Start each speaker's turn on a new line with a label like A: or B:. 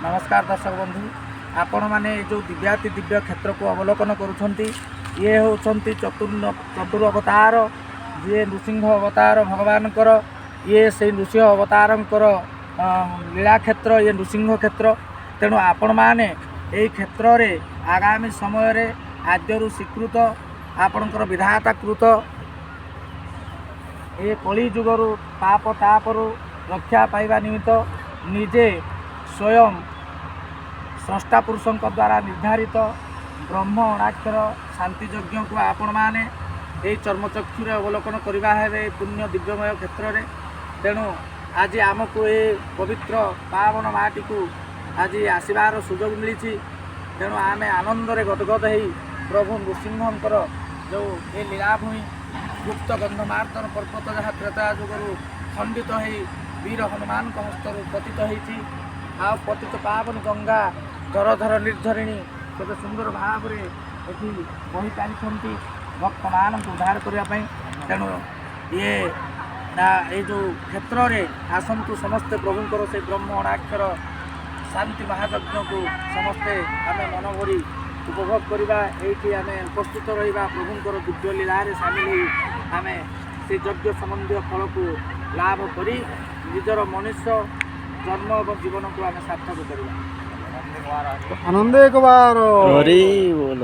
A: ନମସ୍କାର ଦର୍ଶକ ବନ୍ଧୁ, ଆପଣମାନେ ଏ ଯେଉଁ ଦିବ୍ୟାତି ଦିବ୍ୟ କ୍ଷେତ୍ରକୁ ଅବଲୋକନ କରୁଛନ୍ତି, ଇଏ ହେଉଛନ୍ତି ଚତୁର ଅବତାର, ଯିଏ ନୃସିଂହ ଅବତାର ଭଗବାନଙ୍କର। ଇଏ ସେଇ ନୃସିଂହ ଅବତାରଙ୍କର ଲୀଳା କ୍ଷେତ୍ର, ଇଏ ନୃସିଂହ କ୍ଷେତ୍ର। ତେଣୁ ଆପଣମାନେ ଏଇ କ୍ଷେତ୍ରରେ ଆଗାମୀ ସମୟରେ ଆଦ୍ୟରୁ ସ୍ୱୀକୃତ ଆପଣଙ୍କର ବିଧାତାକୃତ ଏ କଳି ଯୁଗରୁ ପାପ ତାପରୁ ରକ୍ଷା ପାଇବା ନିମିତ୍ତ ନିଜେ ସ୍ୱୟଂ ସ୍ରଷ୍ଟା ପୁରୁଷଙ୍କ ଦ୍ୱାରା ନିର୍ଦ୍ଧାରିତ ବ୍ରହ୍ମ ଅଣାକ୍ଷର ଶାନ୍ତି ଯଜ୍ଞକୁ ଆପଣମାନେ ଏହି ଚର୍ମଚକ୍ଷୁରେ ଅବଲୋକନ କରିବା ହେବେ ଏହି ପୁଣ୍ୟ ଦିବ୍ୟମୟ କ୍ଷେତ୍ରରେ। ତେଣୁ ଆଜି ଆମକୁ ଏ ପବିତ୍ର ପାବନ ମାଟିକୁ ଆଜି ଆସିବାର ସୁଯୋଗ ମିଳିଛି। ତେଣୁ ଆମେ ଆନନ୍ଦରେ ଗଦଗଦ ହେଇ ପ୍ରଭୁ ନୃସିଂହଙ୍କର ଯେଉଁ ଏ ଲୀଳାଭୂମି, ଗୁପ୍ତ ଗନ୍ଧମାର୍ଦ୍ଦନ ପର୍ବତ, ଯାହା ତ୍ରେତୟା ଯୁଗରୁ ଖଣ୍ଡିତ ହେଇ ବୀର ହନୁମାନଙ୍କ ହସ୍ତରୁ ପତିତ ହେଇଛି, ଆଉ ପତିତ ପାବନ ଗଙ୍ଗା ଜରଧର ନିର୍ଝରିଣୀ କେତେ ସୁନ୍ଦର ଭାବରେ ଏଠି ବହି ଚାଲିଛନ୍ତି ଭକ୍ତମାନଙ୍କୁ ଉଦ୍ଧାର କରିବା ପାଇଁ। ତେଣୁ ଇଏ ନା ଏଇ ଯେଉଁ କ୍ଷେତ୍ରରେ ଆସନ୍ତୁ ସମସ୍ତେ, ପ୍ରଭୁଙ୍କର ସେଇ ବ୍ରହ୍ମ ଅଣାକ୍ଷର ଶାନ୍ତି ମହାଯଜ୍ଞକୁ ସମସ୍ତେ ଆମେ ମନ ଭରି ଉପଭୋଗ କରିବା। ଏଇଠି ଆମେ ଉପସ୍ଥିତ ରହିବା, ପ୍ରଭୁଙ୍କର ଦିବ୍ୟ ଲୀଳାରେ ସାମିଲ ହେଇ ଆମେ ସେ ଯଜ୍ଞ ସମ୍ବନ୍ଧୀୟ ଫଳକୁ ଲାଭ କରି ନିଜର ମନୁଷ୍ୟ ଜନ୍ମ ଏବଂ ଜୀବନକୁ ଆମେ ସାର୍ଥକ କରିବା।
B: ଆନନ୍ଦେ ଏକବାର।
C: ହରି ବୋଲ।